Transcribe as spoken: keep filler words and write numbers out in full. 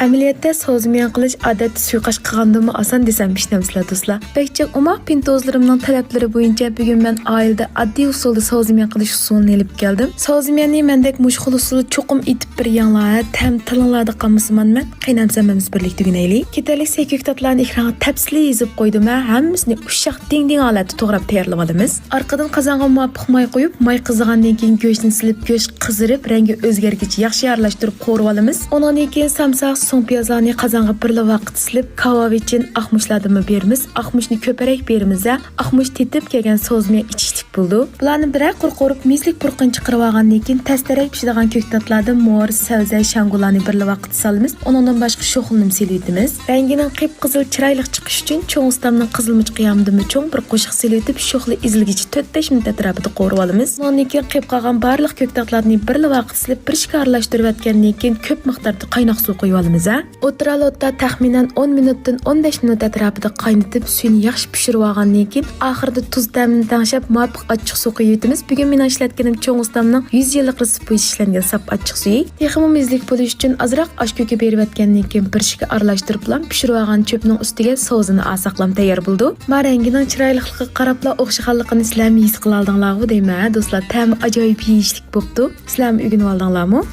ئەمەلىيەتتە ساۋزىميەن قىلىش ئادەتتە سۇيۇقاش قىلغاندىنمۇ ئاسان دېسەم ئىشىنەمسىلەر دوستلار. بەك جىق ئوماق پىن دوستلىرىمنىڭ تەلەپلىرى بويىچە بۈگۈن مەن ئائىلىدە ئاددىي ئۇسۇلدا ساۋزىميەن قىلىش ئۇسۇلىنى ئېلىپ كەلدىم. ساۋزىميەننى مەندەك مۇشۇ خىل ئۇسۇلدا چوقۇم ئېتىپ بىر يەڭلار، تەم تىلىڭلاردا قالمىسىمان مەن. قېنى ئەمسە ھەممىمىز بىرلىكتە ئۆگىنەيلى. كېتەرلىك سەي كۆكتاتلارنى ئېكرانغا تەپسىلىي يېزىپ قويدۇم ھە، ھەممىسىنى ئۇششاق دىڭ دىڭ ھالەتتە توغراپ تەييارلىۋالىمىز. ئارقىدىن قازانغا مۇۋاپىق ماي قۇيۇپ، ماي قىزىغاندىن كېيىن گۆشنى سېلىپ، گۆش قىزىرىپ، رەڭگى ئۆزگەرگىچە ياخشى ئارىلاشتۇرۇپ قورۇۋالىمىز. ئۇنىڭدىن كېيىن سامساق، سۇڭپىيازلارنى قازانغا بىرلا ۋاقىت سېلىپ، كاۋاۋىچىن، ئاقمۇچلاردىنمۇ بېرىمىز. ئاقمۇچنى كۆپرەك بېرىمىز ھە، ئاقمۇچ تېتىپ كەلگەن سوزمىيە ئىچىشلىك بولىدۇ. بۇلارنى بىرەر قۇر قورۇپ، مېزىلىك پۇرىقىنى چىقىرىۋالغاندىن كېيىن، تەستە رەك پىشىدىغان كۆكتاتلاردىن مور، سەۋزە، شاڭگۇلارنى بىرلا ۋاقىت سالىمىز. ئۇنىڭدىن باشقا شوخلىنىمۇ سېلىۋېتىمىز. رەڭگىنىڭ قىپقىزىل چىرايلىق چىقىشى ئۈچۈن چوڭ ئۇستامنىڭ قىزىلمۇچ قىيامىدىنمۇ چوڭ بىر قوشۇق سېلىۋېتىپ، شوخلا ئېزىلگىچە تۆت بەش مىنۇت ئەتراپىدا قورۇۋالىمىز. ئۇنىڭدىن كېيىن قېپىپ قالغان بارلىق كۆكتاتلارنى بىرلا ۋاقىت سېلىپ، بىر ئىككى ئارىلاشتۇرۇۋەتكەندىن كېيىن، كۆپ مىقداردا قايناق سۇ قۇيۇۋالىمىز ھە. ئوتتۇرا لوتتا تەخمىنەن ئون مىنۇتتىن ئون بەش مىنۇت ئەتراپىدا قاينىتىپ، سۈيىنى ياخشى پىشۇرۇۋالغاندىن كېيىن، ئاخىرىدا تۇز تەمىنى تەڭشەپ، مۇۋاپىق ئاچچىق سۇ قۇيۇۋېتىمىز. بۈگۈن مېنىڭ ئىشلەتكىنىم چوڭ ئۇستامنىڭ يۈز يىللىق رېتسېپى بويىچە ئىشلەنگەن ساپ ئاچچىق سۈيى. تېخىمۇ مېزىلىك بولۇش ئۈچۈن ئازراق ئاش كۆكى بېرىۋەتكەندىن كېيىن، بىر ئىككى ئارىلاشتۇرۇپلا پىشۇرۇۋالغان چۆپنىڭ ئۈستىگە سوزىنى ئالساقلام تەييار بولىدۇ. ما رەڭگىنىڭ چىرايلىقلىقىغا قاراپلا ئوخشىغانلىقىنى سىلەرمۇ ھېس قىلالدىڭلارغۇ دەيمەن ھە دوستلار. تەمى ئاجايىپ يېيىشلىك بوپتۇ. سىلەرمۇ ئۆگىنىۋالدىڭلارمۇ؟